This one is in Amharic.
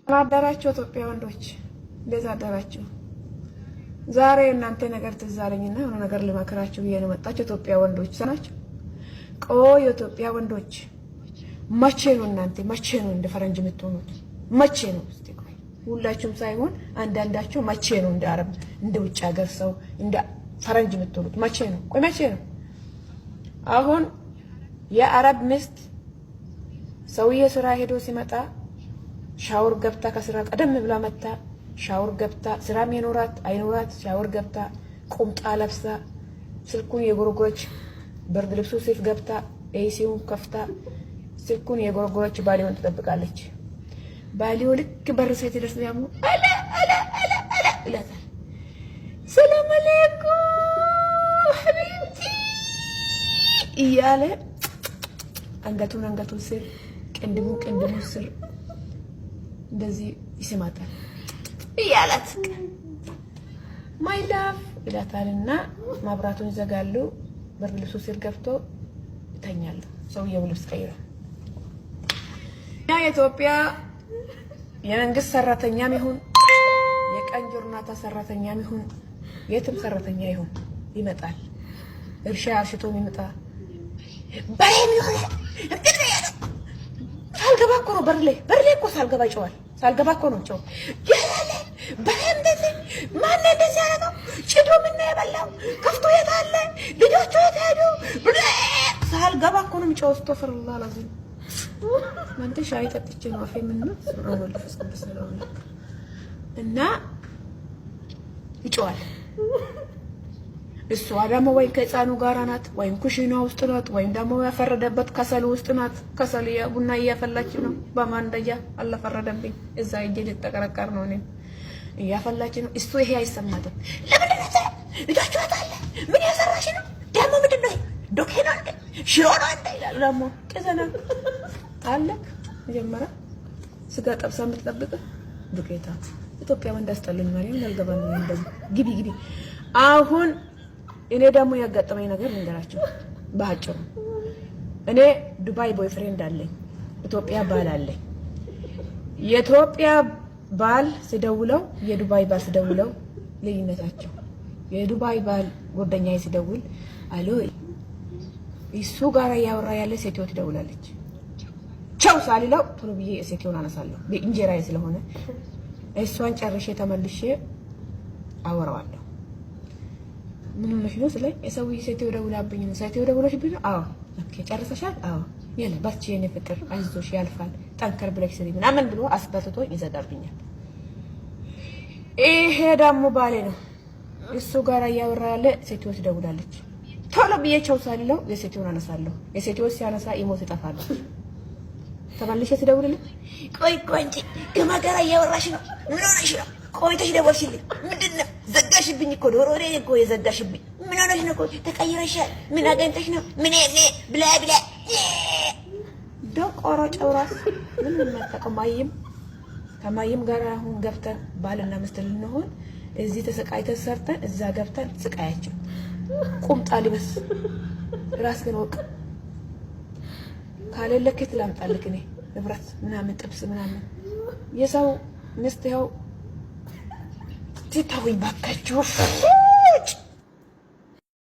አደራችሁ ኢትዮጵያ ወንዶች፣ እንዴት አደራችሁ? ዛሬ እናንተ ነገር ትዝ አለኝና የሆነ ነገር ልመክራችሁ ብዬ ነው የመጣችሁ። ኢትዮጵያ ወንዶች ናቸው። ቆይ ኢትዮጵያ ወንዶች፣ መቼ ነው እናንተ፣ መቼ ነው እንደ ፈረንጅ የምትሆኑት? መቼ ነው? እስቲ ቆይ ሁላችሁም ሳይሆን አንዳንዳችሁ፣ መቼ ነው እንደ አረብ፣ እንደ ውጭ ሀገር ሰው፣ እንደ ፈረንጅ የምትሆኑት? መቼ ነው? ቆይ መቼ ነው? አሁን የአረብ ሚስት ሰውዬ ስራ ሄዶ ሲመጣ ሻወር ገብታ፣ ከስራ ቀደም ብላ መታ ሻወር ገብታ፣ ስራም የኖራት አይኖራት ሻወር ገብታ፣ ቁምጣ ለብሳ፣ ስልኩን የጎረጎረች፣ ብርድ ልብሱ ስር ገብታ፣ AC ውን ከፍታ ስልኩን የጎረጎረች ባሊውን ትጠብቃለች። ባሊው ልክ በር ሲደርስ ደግሞ አለ አለ አለ አለ ይላታል። ሰላም አለይኩም حبيبتي እያለ አንገቱን አንገቱን ስር፣ ቅንድቡ ቅንድቡ ስር እንደዚህ ይስማታል እያላት my love ይላታልና መብራቱን ይዘጋሉ። ብርድ ልብሱ ስር ገብቶ ይተኛሉ። ሰውየው ልብስ ቀይሮ እኛ የኢትዮጵያ የመንግስት ሰራተኛም ይሁን፣ የቀን ጆርናታ ሰራተኛም ይሁን፣ የትም ሰራተኛ ይሁን ይመጣል። እርሻ አርሽቶም ይመጣ፣ በሬም ይሁን ሳልገባ እኮ ነው፣ በር ላይ እኮ ሳልገባ ይጮሃል። ሳልገባ እኮ ነው ጮህ ያለ በሬ። እንደዚህ ማነው እንደዚህ ያደረገው? ጭዶ ምን ነው የበላው? ከፍቶ የት አለ? ልጆቹ የት ሄዱ? ሳልገባ እኮ ነው የሚጮኸው። አስተግፊሩላህ አልዓዚም። እናንተ ሻይ ጠጥቼ ነው አፌ ምን ነው መንፈስ ቅዱስ ነው እና ይጮሃል። እሷ ደግሞ ወይ ከህፃኑ ጋር ናት፣ ወይም ኩሽና ውስጥ ናት፣ ወይም ደግሞ ያፈረደበት ከሰል ውስጥ ናት። ከሰል ቡና እያፈላች ነው በማንደጃ፣ አለፈረደብኝ እዛ እጄ ልጠቀረቀር ነው። እኔም እያፈላች ነው። እሱ ይሄ አይሰማትም። ለምንድን ነው ልጆቹ አለ፣ ምን ያሰራሽ ነው ደግሞ፣ ምንድን ነው፣ ዶኬ ነው እንደ ሽሮ ነው እንደ ይላሉ። ደግሞ ቅዘና አለ፣ መጀመሪያ ስጋ ጠብሳ የምትጠብቅ ዱቄታ። ኢትዮጵያ ወንድ አስጠሉኝ። ማርያም አልገባ ነው እንደዚህ ግቢ ግቢ። አሁን እኔ ደግሞ ያጋጠመኝ ነገር ልንገራችሁ በአጭሩ። እኔ ዱባይ boyfriend አለኝ፣ ኢትዮጵያ ባል አለኝ። የኢትዮጵያ ባል ስደውለው፣ የዱባይ ባል ስደውለው ልዩነታቸው፣ የዱባይ ባል ጓደኛዬ ሲደውል አሎ እሱ ጋር እያወራ ያለ ሴትዮ ትደውላለች። ቸው ሳልለው ቶሎ ብዬ ሴትዮን አነሳለሁ፣ እንጀራዬ ስለሆነ። እሷን ጨርሼ ተመልሼ አወራዋለሁ። ምን ሆነሽ ነው ስለኝ፣ የሰውዬ ሴትዮ ደውላብኝ ነው። ሴትዮ ደውለሽብኝ ነው? አዎ። Okay፣ ጨርሰሻል? አዎ። የለ በርቺ የኔ ፍቅር፣ አይዞሽ፣ ያልፋል፣ ጠንከር ብለሽ ስሪ ምናምን ብሎ አስበርትቶ ይዘጋብኛል። ይሄ ደግሞ ባሌ ነው። እሱ ጋር እያወራ ያለ ሴትዮ ትደውላለች። ቶሎ ብዬ ቸው ሳልለው የሴትዮን አነሳለሁ። የሴትዮ ሲያነሳ ኢሞ ይጠፋሉ። ተመልሼ ስደውልልኝ ቆይ ቆይ እንጂ ከማን ጋር እያወራሽ ነው? ምን ሆነሽ ነው? ቆይተሽ ደወልሽልኝ። ምንድን ነው ዘጋሽብኝ እኮ፣ ዶሮ እኮ የዘጋሽብኝ። ምን ሆነሽ ነው? ቆይ ተቀይረሻል። ምን አገኝተሽ ነው? ምን ብላ ብላ ደቆሮ ጨውራስ ምን የማታውቀው ማይም። ከማይም ጋር አሁን ገብተን ባልና ሚስት ልንሆን እዚህ ተሰቃይተን ሰርተን እዛ ገብተን ስቃያቸው። ቁምጣ ልበስ፣ ራስህን ወቅ፣ ካሌለ ከየት ላምጣልክ እኔ ንብረት ምናምን ጥብስ ምናምን የሰው ሚስት ይኸው ትተውኝ ባካችሁ።